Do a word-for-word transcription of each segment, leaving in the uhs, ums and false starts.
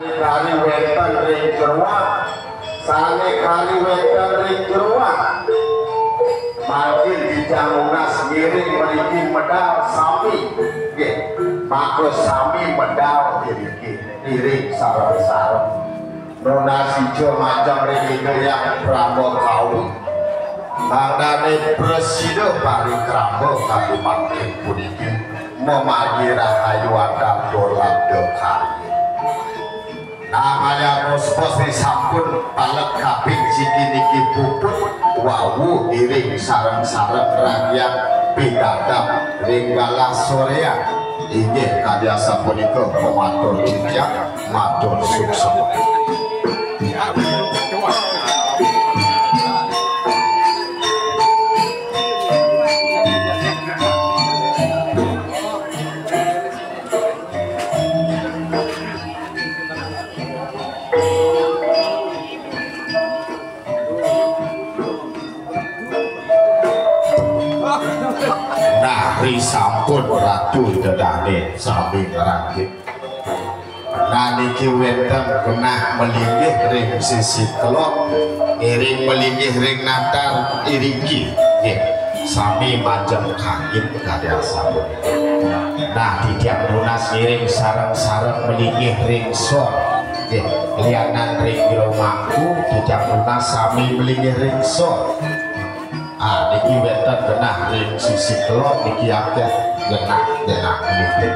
Kari wénten ring jeroan, sané kari wénten ring jeroan. Mangkin titiang nunas ngiring mriki medal sami, nggih, maka sami medal iriki, iring sareng-sareng. Nunas ica majeng ring Ida Hyang Prama Kawi. Mangdané prasida parikrama kadi mangkin puniki, mamargi rahayu antar dolabda karya. Nah, malih atos-atos sampun palet kaping siki niki puput wau iring sareng-sareng rakyat pidadab ring galah soréan. Inggih kadi asapunika pamatur titiang, matur suksma. Nah, ri sampun Ratu Ida Dané sami ngrangkit. Nah, niki wénten genah malinggih ring sisi kelod, ngiring malinggih ring natar iriki. Nggih, sami majeng kangin kadi asapunika. Nah, titiang nunas ngiring sareng-sareng malinggih ring sor. Nggih, lianan ring jero mangku, titiang nunas sami malinggih ring sor. Ah, niki wénten genah ring sisi kelod, niki akéh genah-genah niki.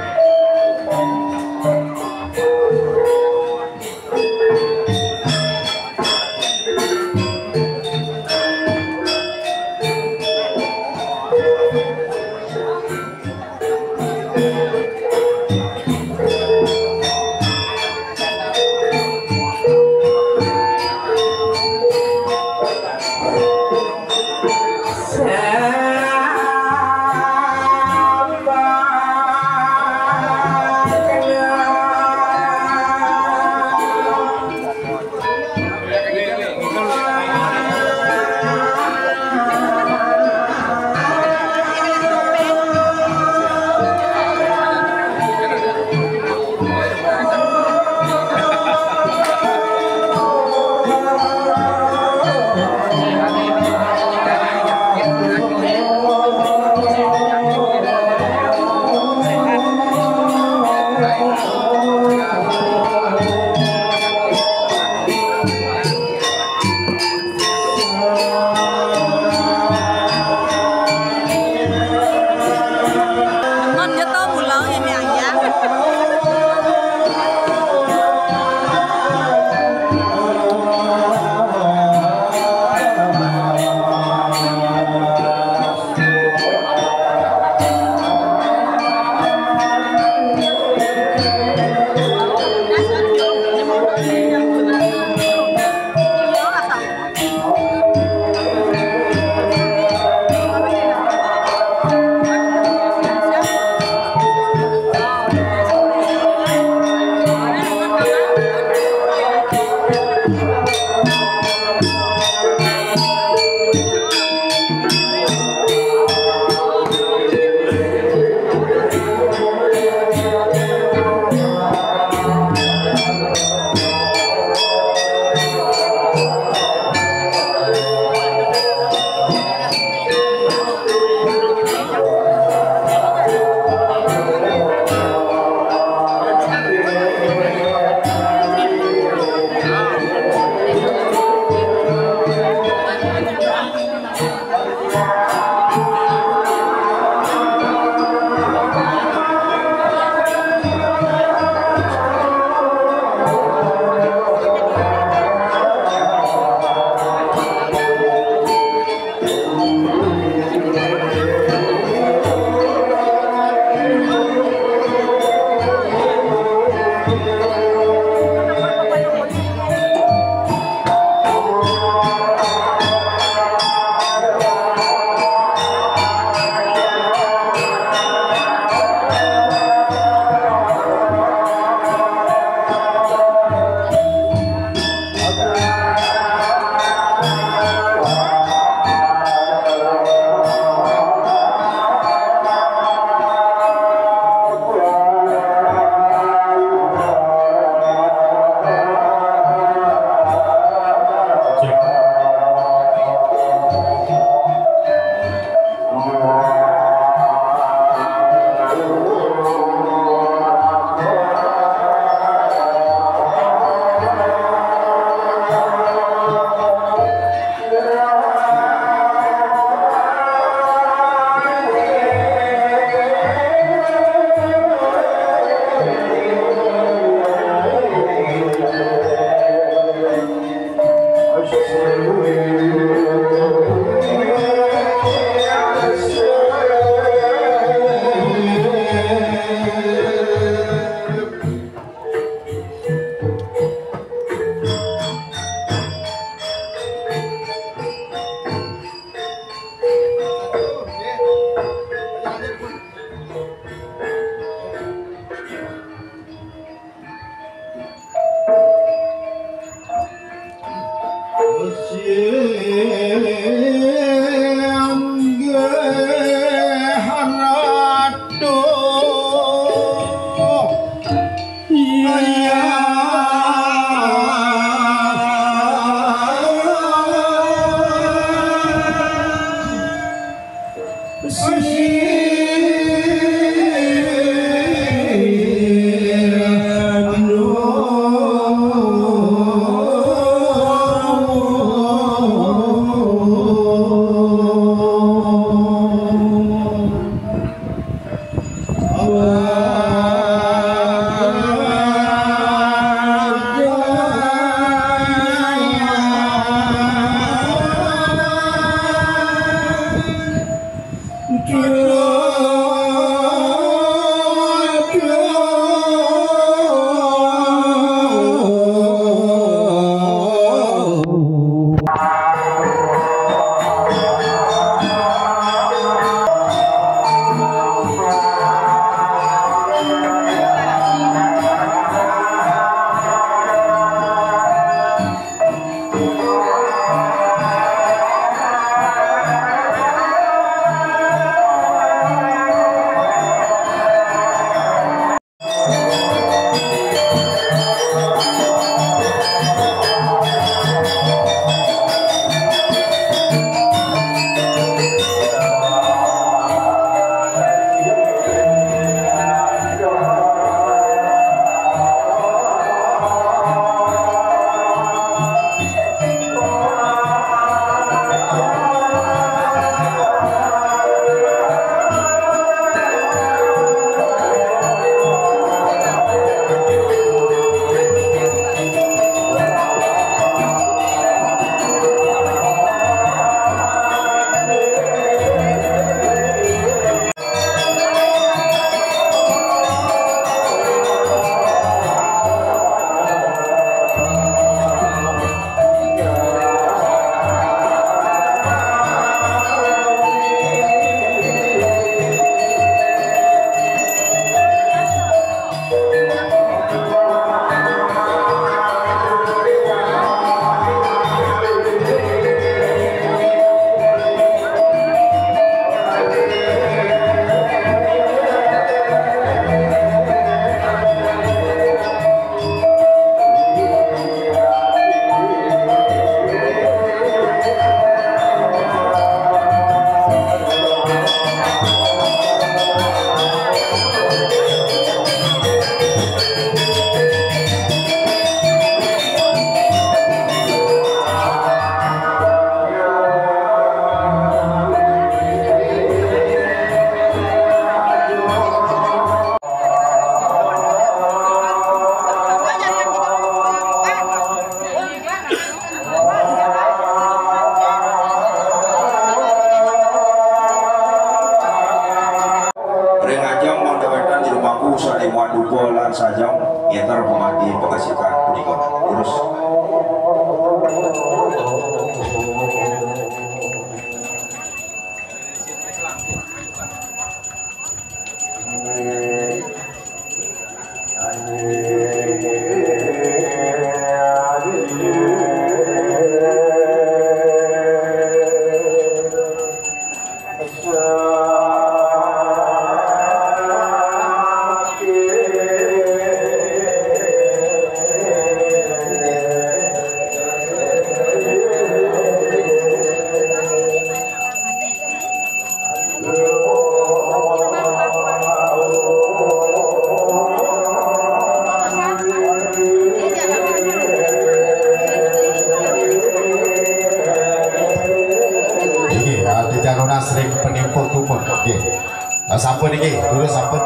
Sampun iki, durus sampun.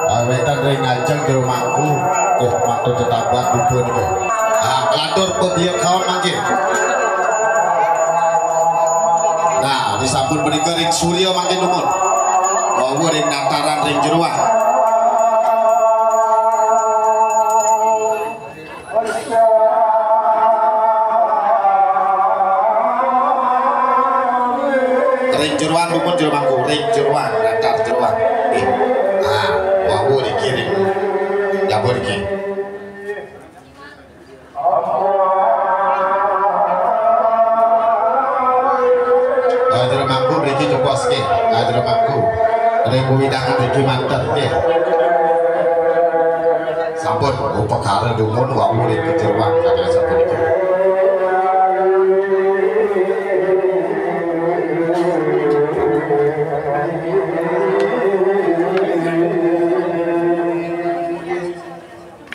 Ah, wénten ring ngajeng jero mangku. Nggih, matur tetabang dupa niku. Ah, kelantur pediakawan mangkin. Nah, disampun menika ring surya mangkin dumun. Wau ring nataran ring jeroan. Ring jeroan dumun jero mangku, ring jeroan, datar jeroan. Nggih. Ah, wau niki ring. Dapur niki. Ah, jero mangku mriki jebos nggih. Ah, jero mangku. Ring wewidangan mriki manten nggih. Sampun upakara dumun wau ring kejeroan kadang sapunika.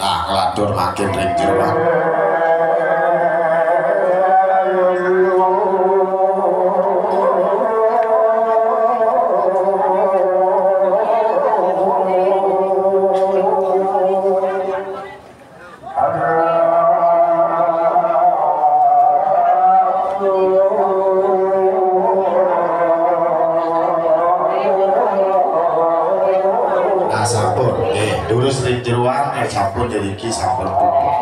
Nah, nglantur mangkin ring jeroan. Nah, sampun. Nggih, durus ring jeroan, eh, sampun niki sampun pupuk.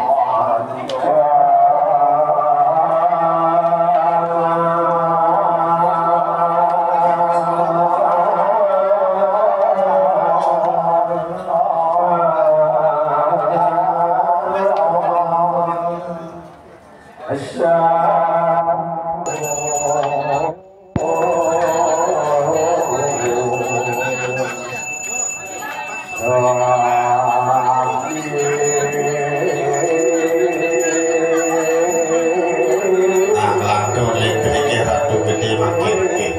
Nah, kelantur ling kelinggih Ratu Gedé mangkin nggih.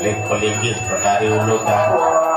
Ling pelinggih Betari Ulun Dawa.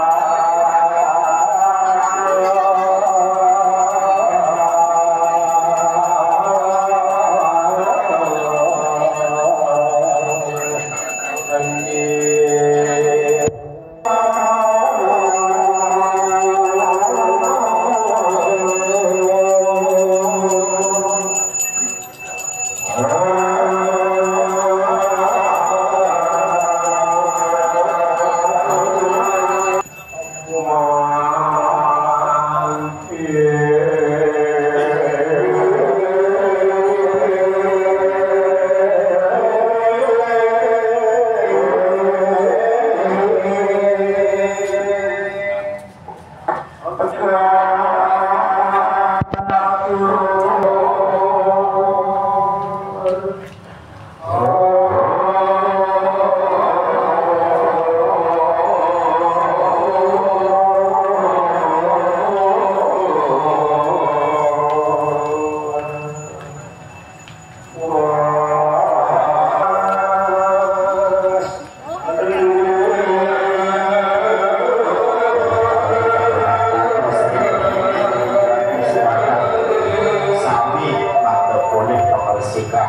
Sami mangda polih pangresikan.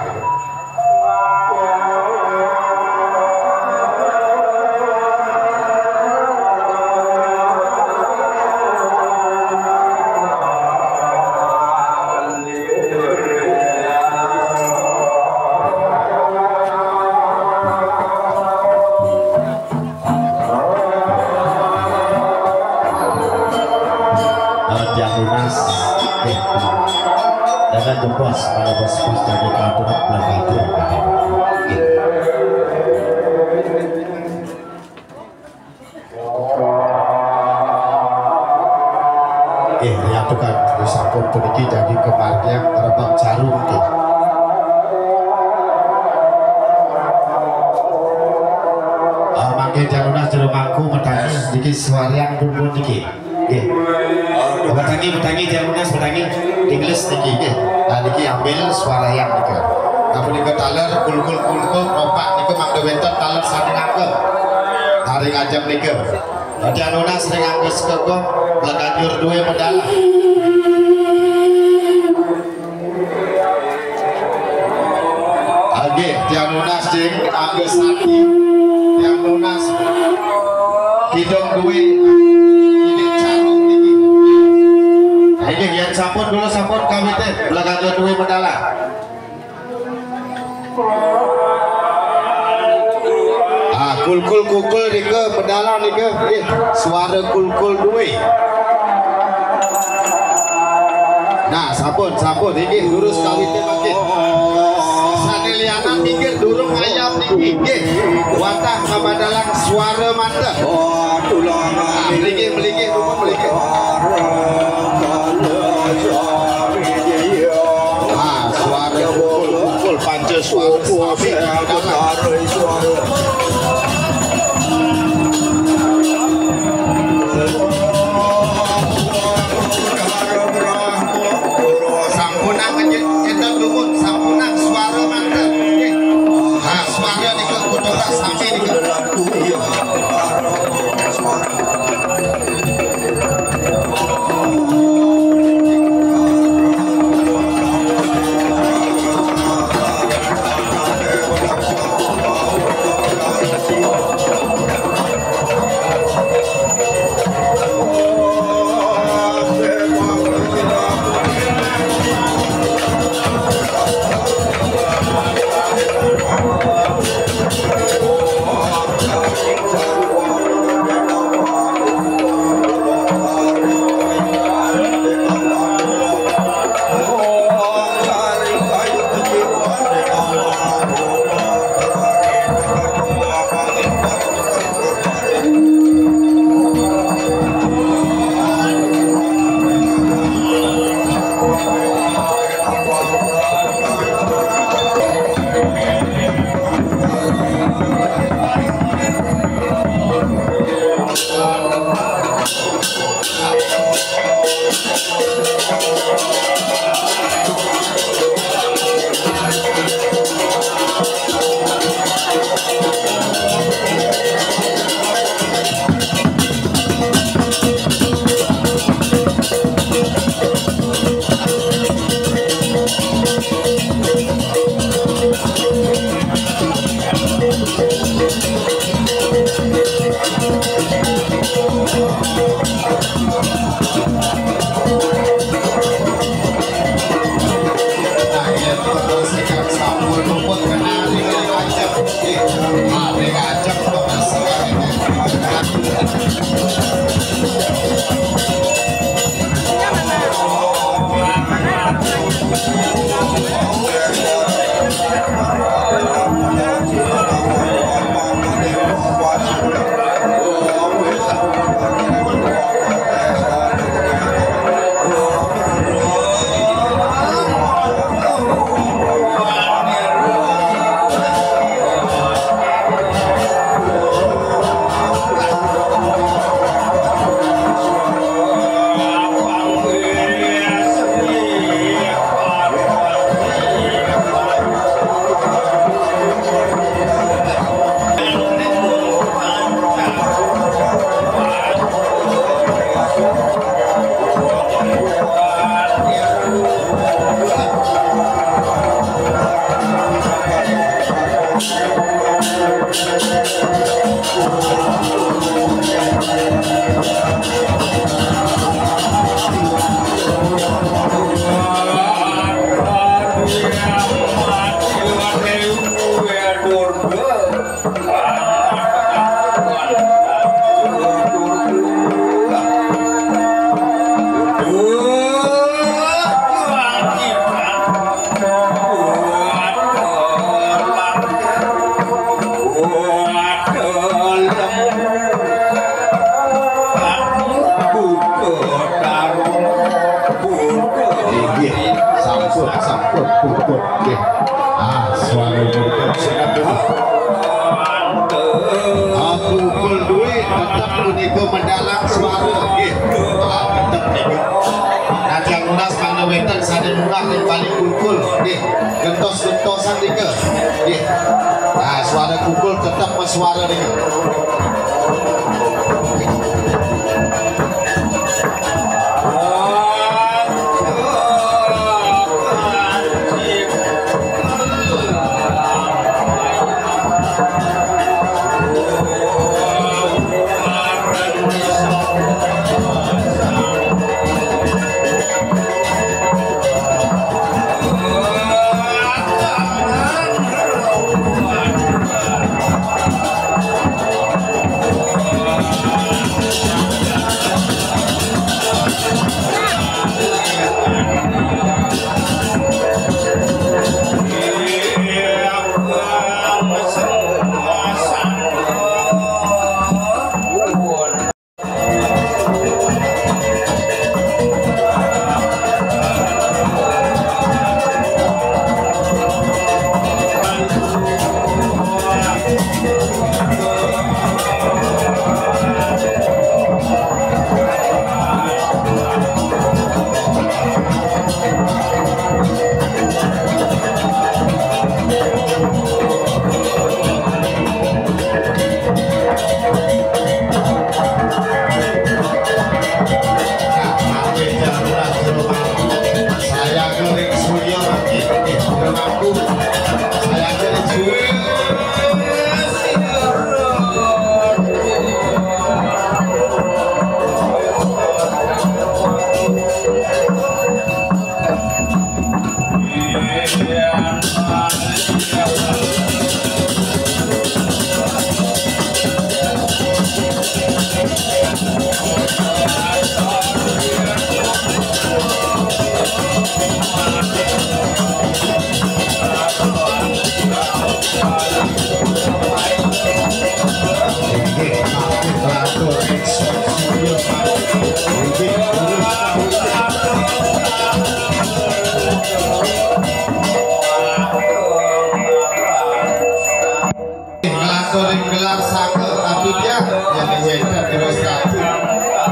Eh, tiang lunas, eh, dengan jebos, pada bos-bos dari kantor, berkantor. Eh, riatukan, sampun puniki jadi kemargian rebab jarum, nggih. Ah, mangke tiang lunas jero mangku metangi niki suarian pun niki. Nggih. Metangi, metangi, tiang lunas metangi. Inglis niki, nggih. Nah, niki ambil suarian nika. Nah, punika taler, kulkul, kulkul, keropak nika mangda wénten taler sané ngangkep. Nah, ring ajeng nika. Nah, tiang lunas ring angga sekegok, bleganjur duwé medal. Nggih, tiang lunas, Jing, angga sati. Tiang lunas. Idong duwe. Ini carung niki. Nggih, yen sampun kula sampun kawitin, lha kanggo duwe medal. Ah, kulkul-kulkul nika, medal nika, nggih, suara kulkul duwe. Nah, sampun, sampun, nggih, durus kawitin mangkin. Sane lianan minggir durung ayam niki, nggih. Wantah ngabadalang suara manten. Ah, mlinggih, mlinggih, rupa mlinggih. Ah, suara pukul, pukul panca suara sami. Sampunang ngenyit, nyetot lumut, sampunang suara manten. Nggih. Ah, suara nika kudu sami nika. Inggih, sampun, sampun, puput, nggih. Ah, suara puput, siap, Bu. Ah, pukul duwe tetep punika mendalang suara, nggih. Ah, tetep niku. Nah, tiyang nunas mangda wenten sane munggah ring paling kulkul, nggih. Gentos-gentosan nika, nggih. Ah, suara pukul tetep masuara nika. Ngelatur ring gelar sanga, tapi dia yang wénten terus satu.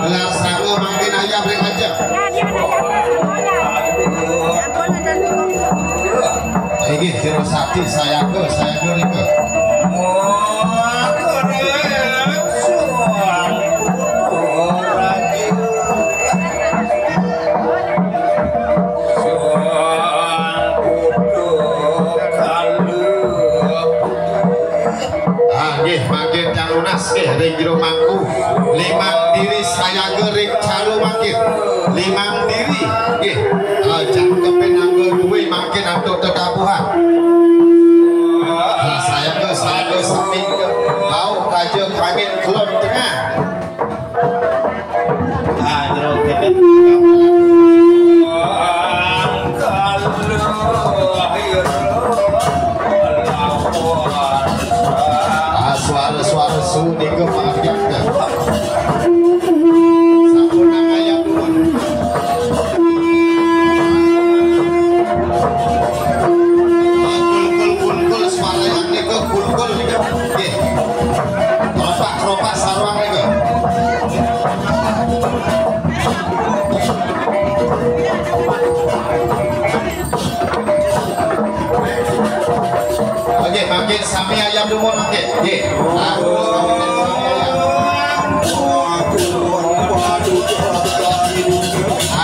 Gelar sanga mangkin ayam ring aja. Inggih, Sirosati sayaga, sayaga nika. Ah, nggih, mangkin kang lunas nggih ring jero mangku. Limang diri sayaga ring caru mangkin. Limang diri nggih. Ah, jangkepé nangga duwé mangkin antuk tetabuhan. Ah, sayaga, sayaga sami. Bau kaja kangin kelon tengah. Ah, suara-suara su nika pangertian. Sampun ayam pun. Kulkul, kulkul, suara yang nika kulkul nika. Nggih. Keropak, keropak sarwang nika. Oke, mangkin sami ayam dumun mangkin. Nggih. Nah,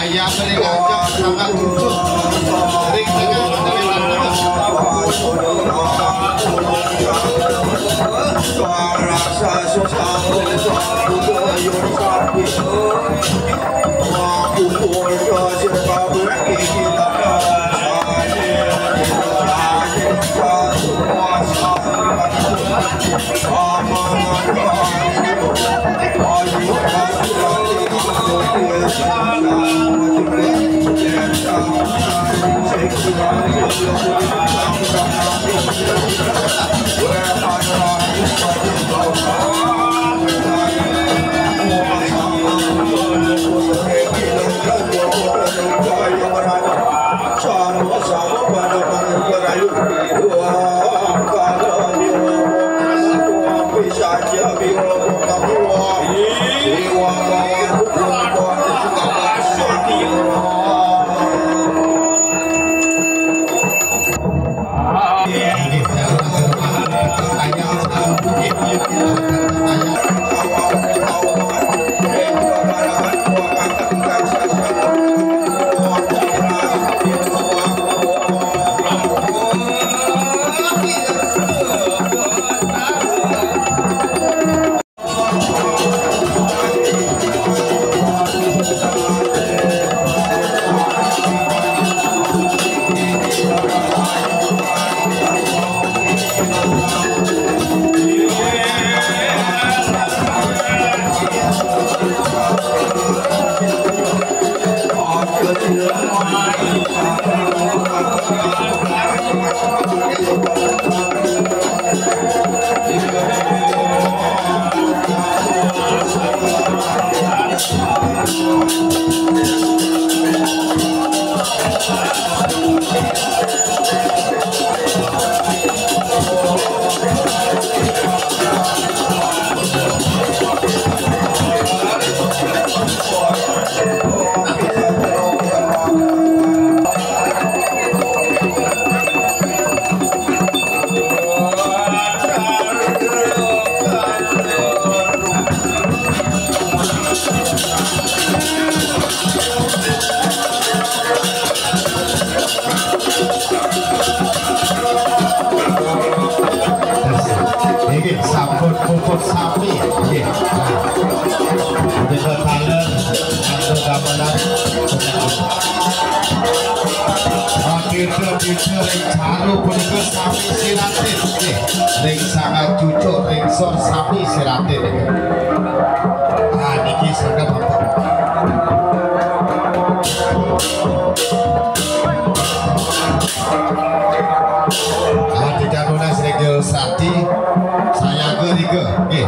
ayam ring ajeng sangat cucuk. Ring tengah, ring tengah. Sami, nggih. Punika taler, anu gamelan. Tirta-tirta ring caru punika sami siratin, nggih. Ring sangat cucuk, ring sor sami siratin. Ah, niki saged, Bapak. Ah, titiang nunas ring Srati, sayaga rika. Nggih.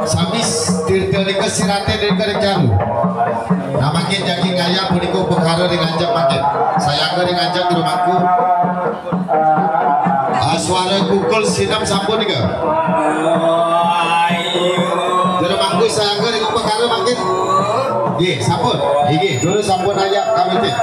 Sami s-, tirta nika siratin nika ring caru. Nah, mangkin jagi ngayah punika upakara ring ajeng mangkin. Sayaga ring ajeng jero mangku. Ah, suara kukul sinem sampun nika. Jero mangku sayaga ring upakara mangkin. Nggih, sampun. Nggih, dulu sampun ayah kami teh.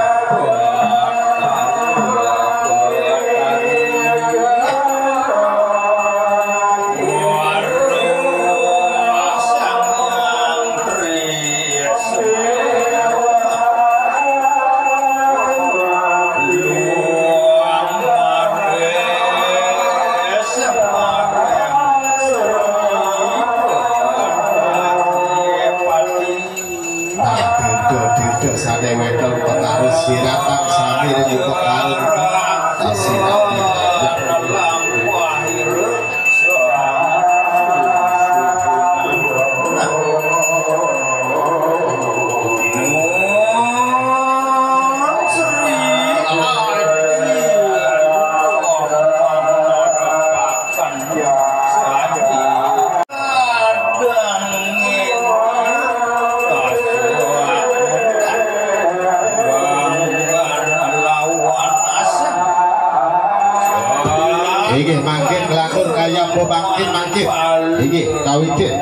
Nah, tirta-tirta sané wénten pekaris siratang sami ring upakara. Nah, siratang. Inggih, mangkin nglantur kayap pemangkin mangkin. Inggih, kawitin.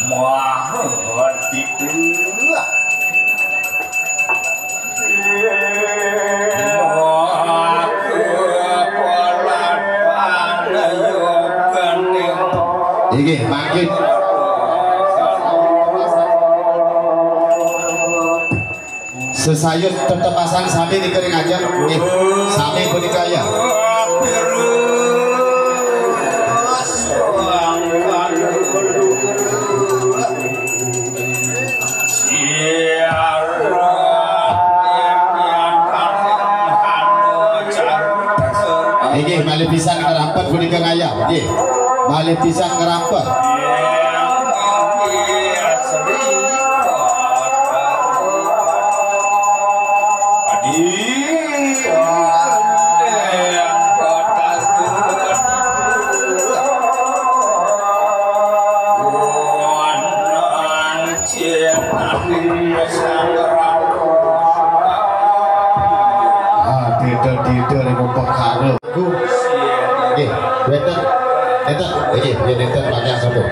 Maha ditulah. Inggih, mangkin. Sesayut tetepasan sami nika ring ajeng. Nggih, sami punika ya. Inggih, malih pisan ngrampet punika ngayah. Nggih. Malih pisan ngrampet. Ah, tidak, tidak, ini mau perkara. Nggih, wénten. Nénten. Nggih, nggih, nénten, panjang sampun.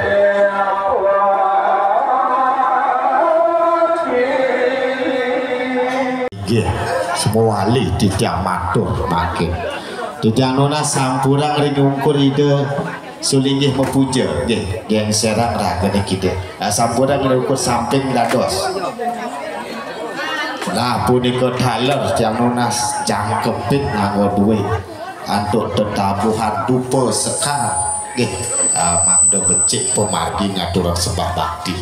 Nggih, semua wali titiang matur mangkin. Titiang nunas sampurang ring ungkur Ida sulinggih mapuja. Nggih, géngséran ragané kidé. Nah, sampurang ring ungkur samping dados. Nah, punika taler tiang nunas jangkepin nganggo duit. Antuk tetabuhan dupa sekar. Nggih, ah, mangda becik pamargi ngaturang sembah bakti.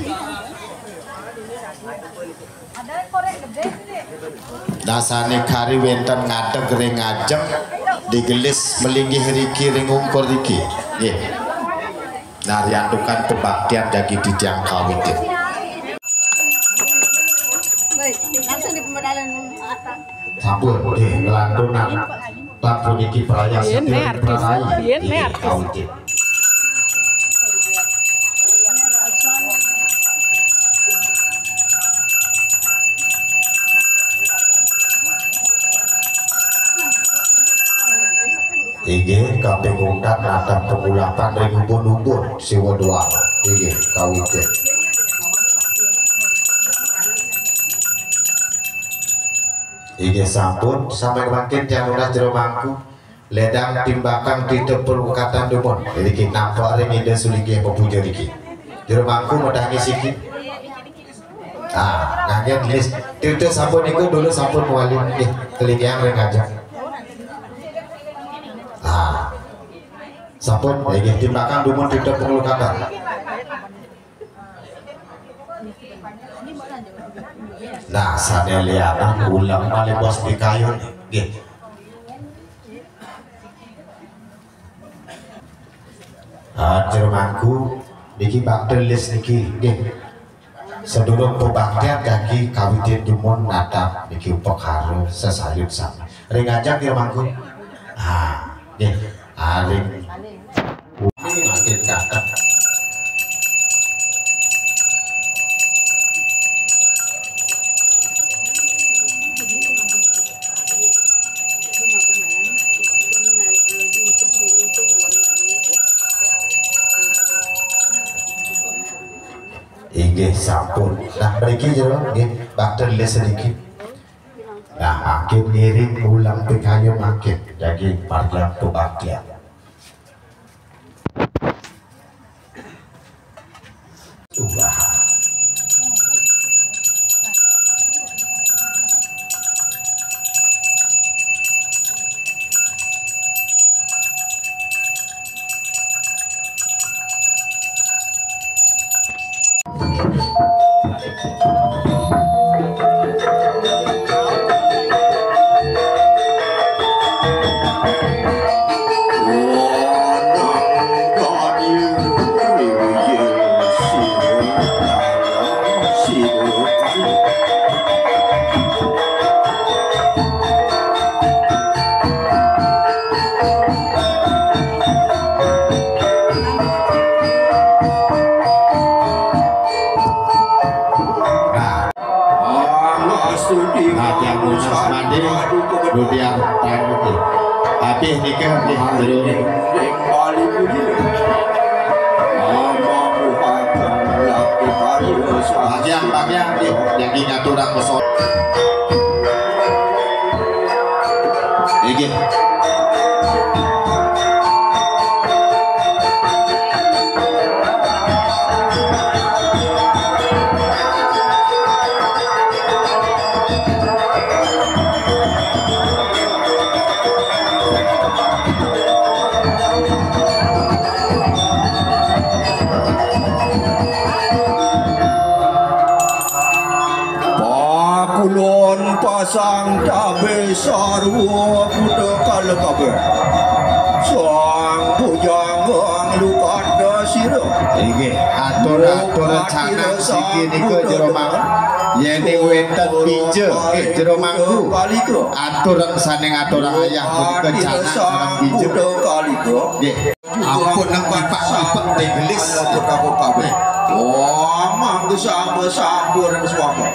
Dasané kari wénten ngadeg ring ajeng, digelis malinggih riki ring ungkur riki. Nggih. Nah, riantukan pebaktian jagi titiang kawitin. Baik, langsung di pembedalan Atta. Sampun, nggih, nglantunan. Tan puniki prayas Biyen setir méh artis. Prarai. Biyen méh Nggih, artis. Kawitin. Inggih, kaping untat natah pengulapan ring ubun-ubun siwa doang. Inggih, kawitin. Inggih sampun, sampai mangkin tiang nunas jero mangku. Ledang timbakang titah perukatan dumun. Niki nampak ring Ida sulinggih mapuja niki. Jero mangku medangis iki. Ah, nganggén list. Titah sampun niku dulu sampun mawali nggih kelingihan ring ajeng. Ah. Sampun, inggih, timbakang dumun titah pengelukakan. Nah, sané lianan ulang malih bos pikayun. Nggih. Ah, jero mangku niki bakti lis niki. Nggih. Sedurung pebaktian kaki kawitin dumun natap niki upakara sesayut sami. Ring ajeng jero mangku. Ah, nggih. Ah, ring Umi makin cakep. Inggih sampun. Nah, mriki jero nggih bakti lis niki. Nah, makin ngiring ulang pikayun makin daging marga pebaktian. Nah, tiang lunas mandi, dudian tamu. Habis nikah nggih, jero. Bagian-bagian nggih, jagi ngaturang pesona. Inggih. Pakulon pasang tabé sarwa buta kala kabéh. Sang bujang lukat sira. Inggih, atur-atur canang siki nika jero mangku. Yén wénten bija, nggih, jero mangku. Atur sané ngaturang ayah punika canang sareng bija. Nggih. Ampun nang pipak-pipak tegelis. Atur kabéh. Wah, mangku samba sampun swaka.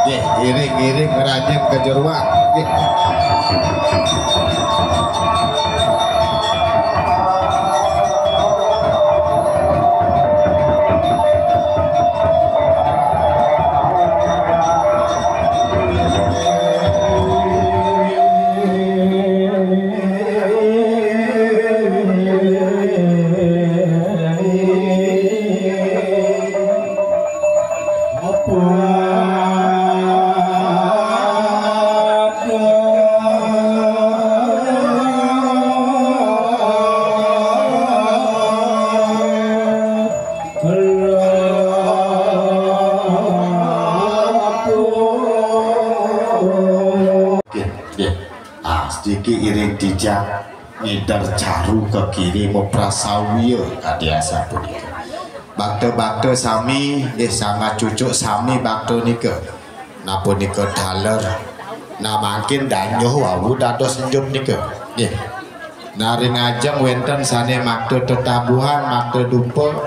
Nggih, iring-iring ngrajing ka jeroan. Nggih. Jiki iring tijang ngider caru ke kiri, muprasawya kadi asapunika. Bakta-bakta sami, nggih, sangat cucuk sami bakta nika. Napa nika taler? Nah, mangkin danyuh wau dados enjut nika. Nggih. Nah, ring ajeng wenten sane makta tetabuhan, makta dupa.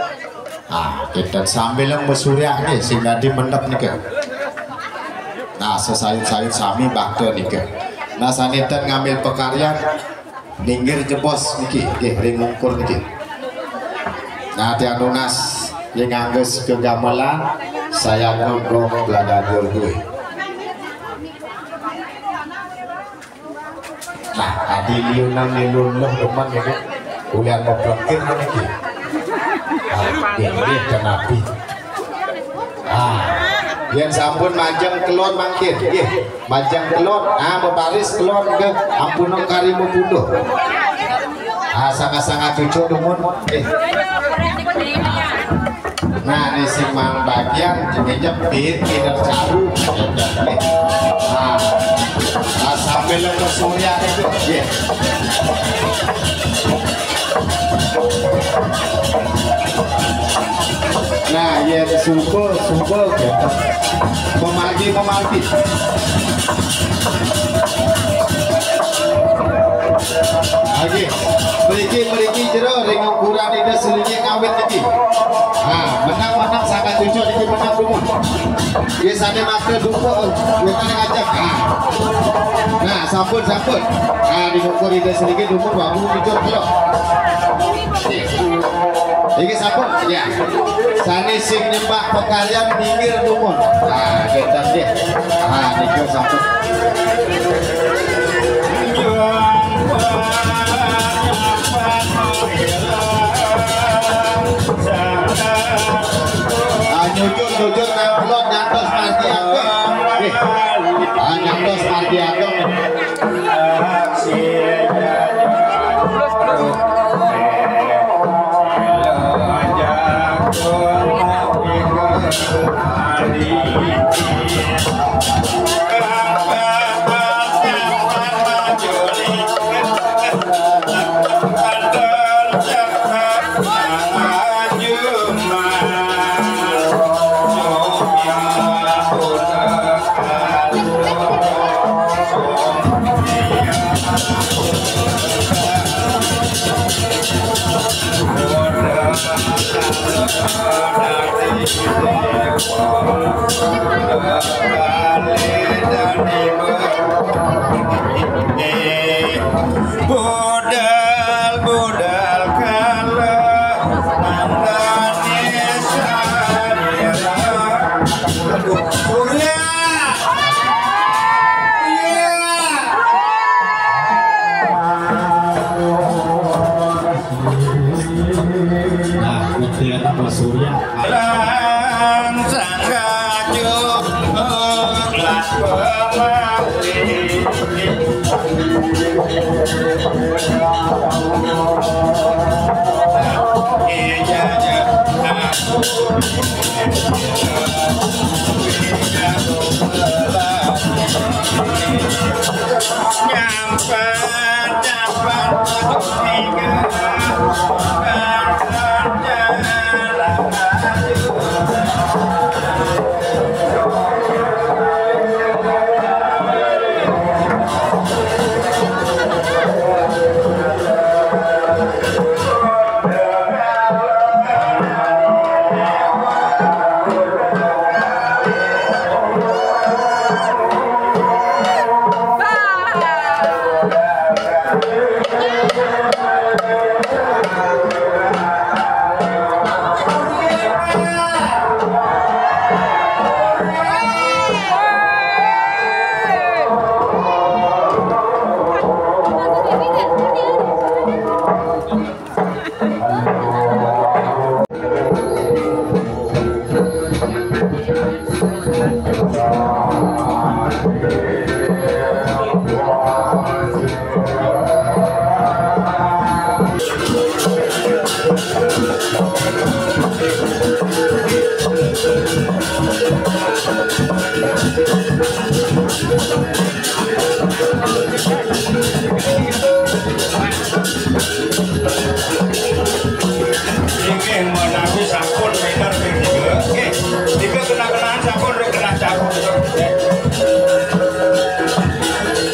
Ah, kita sambil masurya nggih, sing dadi mendep nika. Nah, sesayut-sayut sami bakta nika. Nah, sane ten ngambil pakaryan, minggir jebos niki, nggih, ring ungkur niki. Nah, tiang nunas, ring angges kegamelan, saya ngegong beladagur duwe. Nah, adi liunan lilun leh demen niki. Ulian mau pelengkir niki. Ah, nggih, nggih, kenapi. Ah, yen sampun majeng kelon mangkin, nggih. Majeng kelon, ah, bebaris kelon ke ampun kari mupuduh. Ah, sangat-sangat cucuk dumun, nggih. Nah, ini sing mang bagian, ini jepit, ini caru. Nggih. Nah, ah, sambil ke surya itu, nggih. Nah, yen suba, suba, gitu. Pemargi, pemargi. Lagi. Mriki, mriki jero ring ukuran Ida Selinggih ngawit niki. Nah, menang, menang sangat cucuk niki, menang dumun. Nggih, sane makta dupa, nggih, sane ngajak. Nah. Nah, sampun, sampun. Nah, di ngukur Ida Selinggih dumun wau muncul kula. Iki sampun, ya. Sane sing nyembah pakaryan minggir dumun. Nah, kita nggih. Nah, niku sampun. Ah, nyujur, nyujur, nang pelot, nyantos margi ageng. Eh, ah, nyantos margi ageng. Budal, budal kalah, nandane sarira. Surya. Iya. Nah, ujian apa Surya? Lan sangga joglo lan pemati. Iya, iya. Nyampe.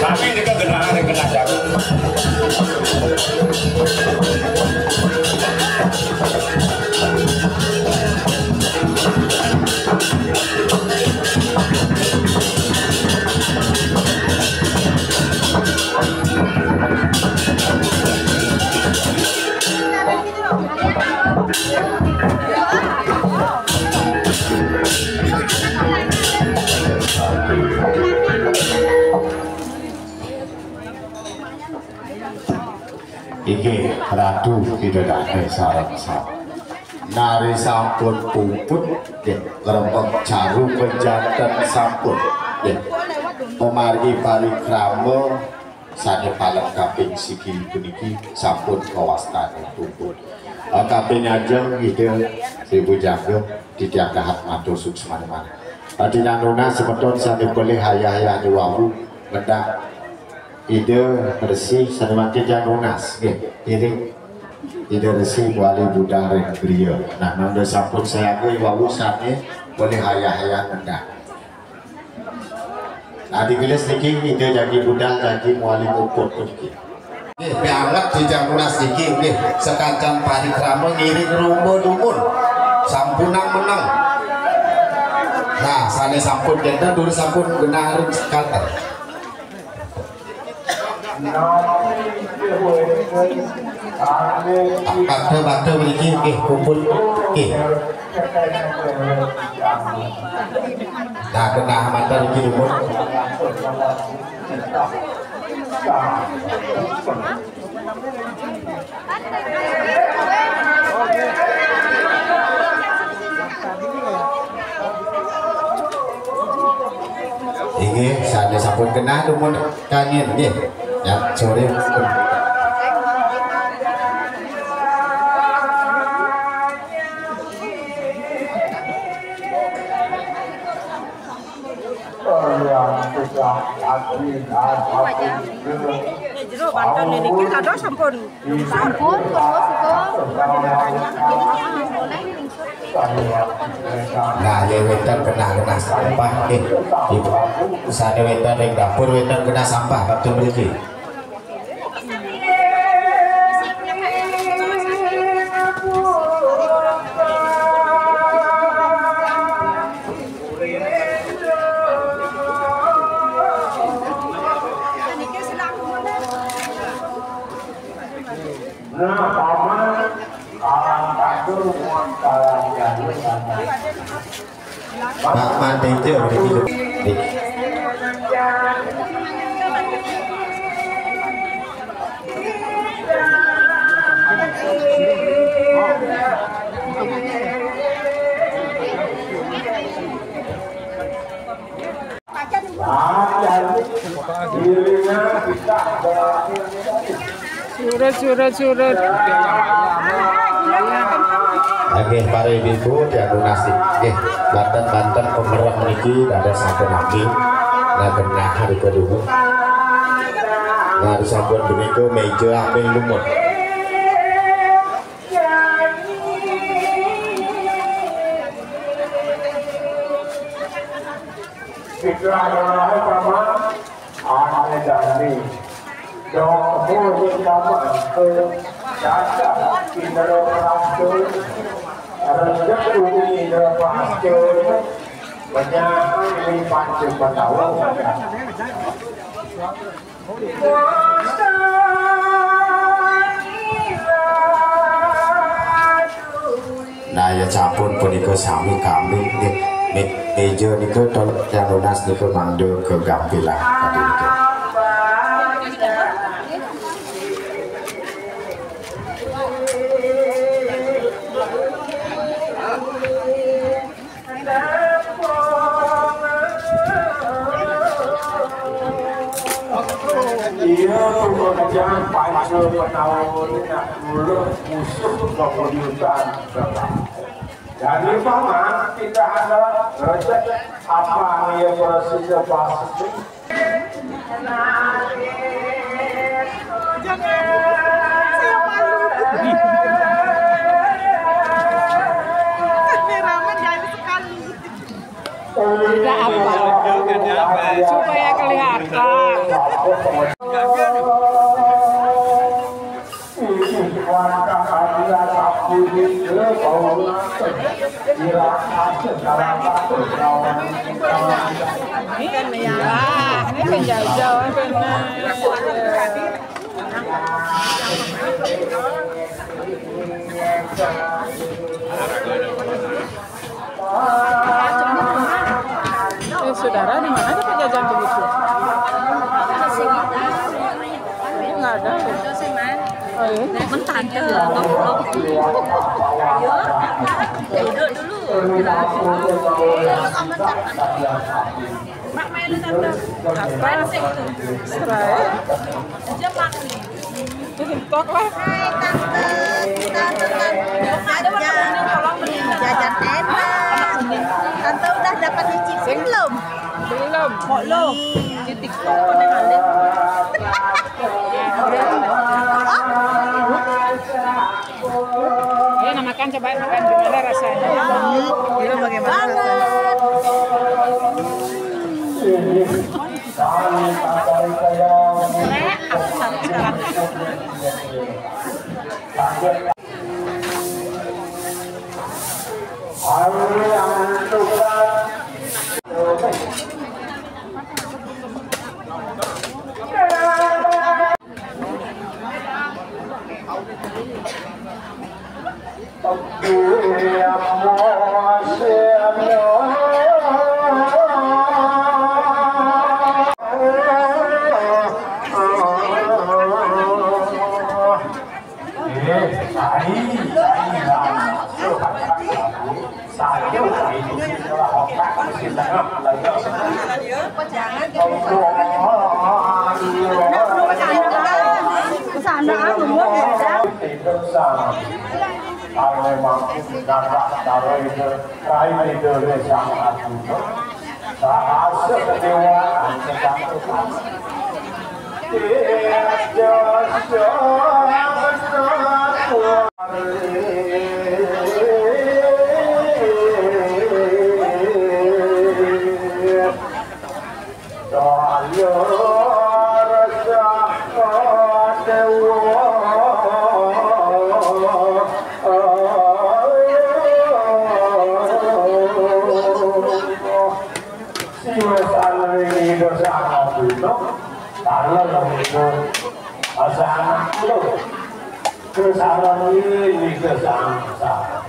Sami nika genah, nika genah jagung. Inggih, Ratu Bidadari sareng sami. Nari sampun puput, nggih, ngrembug jarum pejanten sampun, nggih. Pamargi parikrama sané paling kaping siki puniki sampun kawastani puput. Eh, kaping ajeng Ida Sri Bujangga titiang dahat matur suksmaning manah. Titiang nunas semeton sané pelih ayah-ayah di wau mendak Ida Resi sané mangkin titiang nunas nggih. Piring Ida Resi mawali budal ring griya. Nah, mangda sampun sayaga i wau sané pelih ayah-ayah mendak. Nah, digelis niki Ida jagi budal jagi mawali puput puniki. Nggih, pianget titiang nunas niki nggih, sakancan parikrama ngiring romba dumun. Sampunang meneng. Nah, sané sampun kénten durus sampun genah ring sekanten. Bakta-bakta mriki nggih kumpul nggih. Nah, genah matur niki dumun. Inggih, sané sampun genah dumun kangin nggih. Ya, sore. Jero banten niki kados sampun lungsur. Sampun, terus itu. Nah, ya wénten genah-genah sampah nggih. Ibu, sané wénten ring dapur wénten genah sampah, banten mriki. Nah, paman, kalang kadur, muat kalang jalu, Pak Mantejo, niki. Surut, surut, surut. Nggih, para ibu-ibu, dianunas nggih, banten-banten pemerem niki dados sampun nami. Nah, genah rika dumun. Nah, sampun punika méja aping lumut. Ikhlas, Paman. Ané dani. Dok murid kamangka. Dasar indra prasta. Rejek bumi indra prasta. Penyahan di panca pendawa. Nah, ya sampun punika sami kami nggih. Mé-, méja nika tolong yang lunas nika mangda kegampilan tadi nika. Iya, pekerjaan panca penawon nak dulu musuh pemujudkan. Jadi paman tidak ada rezeki apa yang bersisa pasti. Jangan, saya malu. Kameramen jadi sekali. Tidak apa. Supaya kelihatan. Ini kan ya, ini kan jauh-jauh, benar. Eh, saudara, di mana ada Pak Jajan begitu? Ini nggak ada tuh. Oh, iya. Mentah, tuh. Duduk dulu. Apa? Serai? TikTok lah. Hai, Tante. Kita teman jajan. Jajan enak. Tante udah dapat nyicipin belum? Belum. Mau lo? Di TikTok pada ngalir. Ayo, nah, makan, coba makan, gimana rasanya? Itu bagaimana rasanya? Sana, anu, ya. Kalau memang darah darah itu, kain itu, dia sangat. Bahasa kedewaan, kesatuan. Tidak sesuatu. Siwa salwi dosa anak itu, kalau itu pasangan itu, kesalahan ini kesalahan.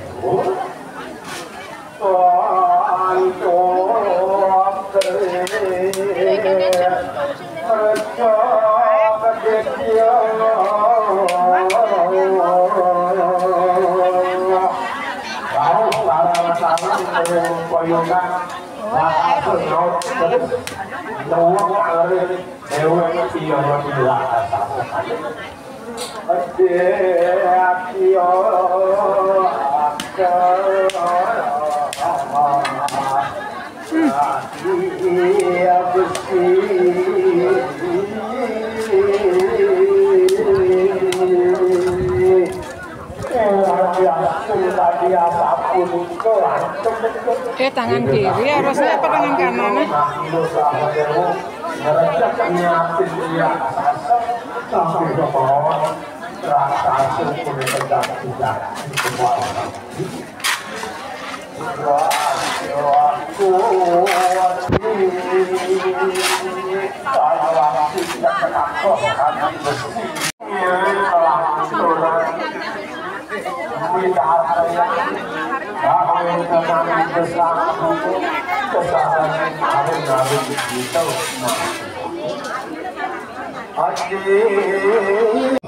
Eh, tangan kiri harusnya apa tangan kanan? Eh?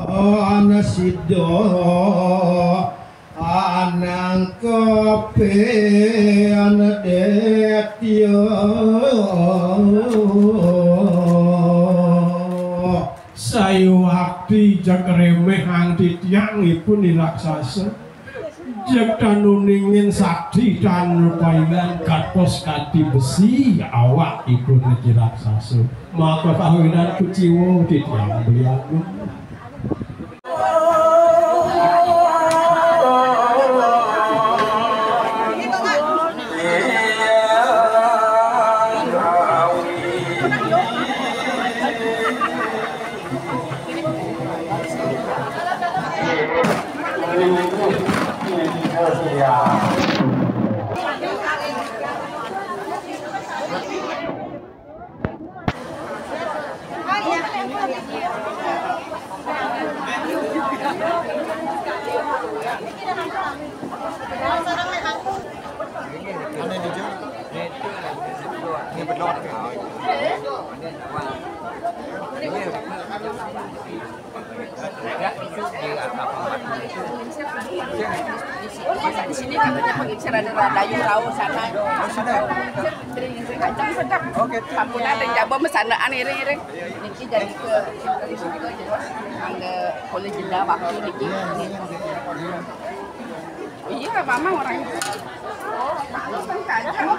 Ana sida anang kapen detya. Sayuwakti jeg remehang titiang ipun I Raksasa. Jeg tan uningin sakti tan painan kantos kanti besi awakipun I Raksasa. Maka kawinan kuciwa titiang beli agung. Di sini katanya pengincar ada Dayu Rao sana. Kacang sedap. Oke. Sampun ada jaba mesanaan iring-iring. Niki jadi ke, ke angga boleh jeda waktu niki. Iya, mama orang. Oh, malu kan kacang.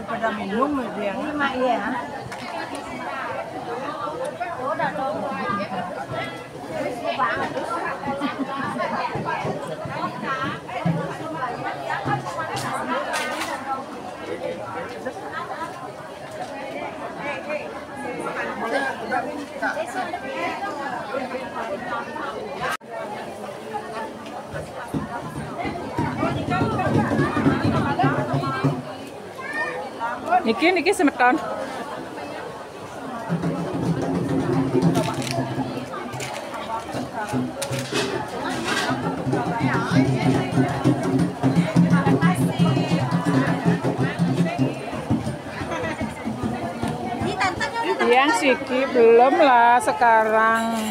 Pada minum dia. Lima, iya. Niki, niki semeton. Yang siki belum lah sekarang.